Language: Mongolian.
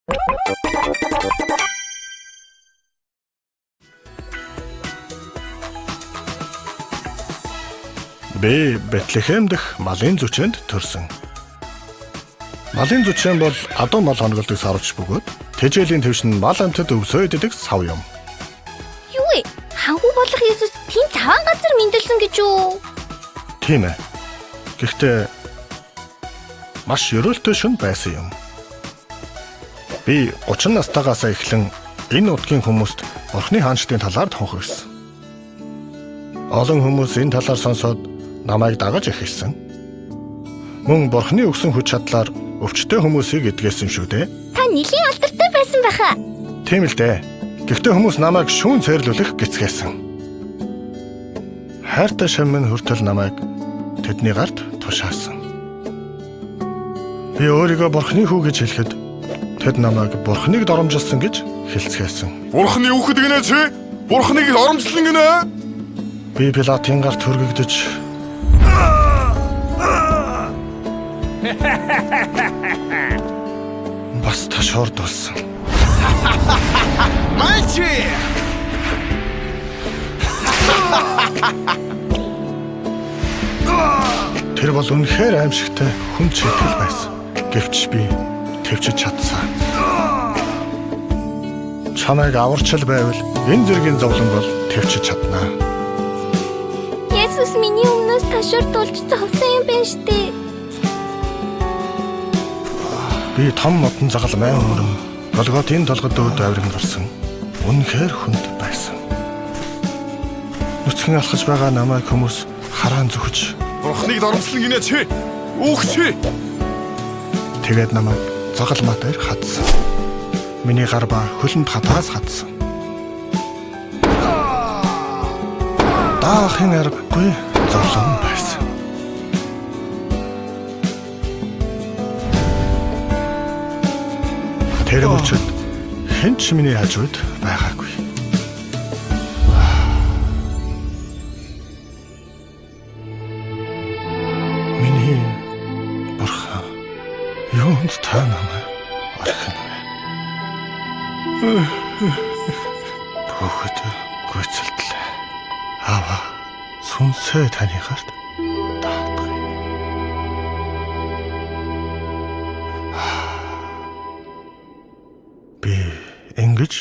Би Бэтлехэм дэх малын зүчээнд төрсөн. Малын зүчээн бол адуу мал хонголдог сарвч бөгөөд тэжээлийн твшин мал амьтад өвсөө иддэг сав юм. Юу вэ? Ханхүү болох Есүс тийм заваан газар мэндэлсэн гэж үү? Тийм ээ. Гэхдээ маш ерөөлтэй шөн байсан юм. Би 30 настайгаас эхлэн энэ нутгийн хүмүүст Бурхны хаанчлалын талаар тунхагласан. Олон хүмүүс энэ талаар сонсоод намайг дагаж эхэлсэн. Мөн Бурхны өгсөн хүч чадлаар өвчтөе хүмүүсийг эдгээсэн шүү дээ. Та нэлийн алдартай байсан байхаа. Тийм л дээ. Гэхдээ хүмүүс намайг шүүн цээрлүүлэх гэцгээсэн. Хайртай шам минь хүртэл намайг тэдний гарт тушаасан. Би өөрийгөө Бурхны хүү гэж хэлэхэд тэд намайг Бурхныг доромжилсан гэж хэлцгээсэн. Бурхны үхэд гинэ чи? Бурхныг оромжлон гинэ? Би Пилатын гарт хөргөгдөж бас ташуурдулсан. Малчи! Тэр бол үнэхээр аимшигтай хүн читгэл байсан. Гэвч би төвчж чадсан. Чамайг аварчил байвал энэ зэргийн зовлон бол төвчж чаднаа. Есүс миний өмнөөс ташуурдуулж зовсон юм байна штэ. Би том модон загалмай өрн Голготын толгод өөд авиран гарсан. Үнэхээр хүнд байсан. Нүцгэн алхаж байгаа намайг хүмүүс хараан зүхэж Бурхныг доромжлон гинэ чи? Үх чи! тэгээд намайг загалмай дээр хадсан. Миний гар ба хөлөнд хатаас хадсан. Даахын аргагүй зовлон байсан. Тэр мөчид хэн ч миний хажууд байгаагүй. Миний бурхан юунд та намайг орхино вэ? Бүгд гүйцэлдлээ. Аваа сүнсээ таны гарт даатгая. Би ингэж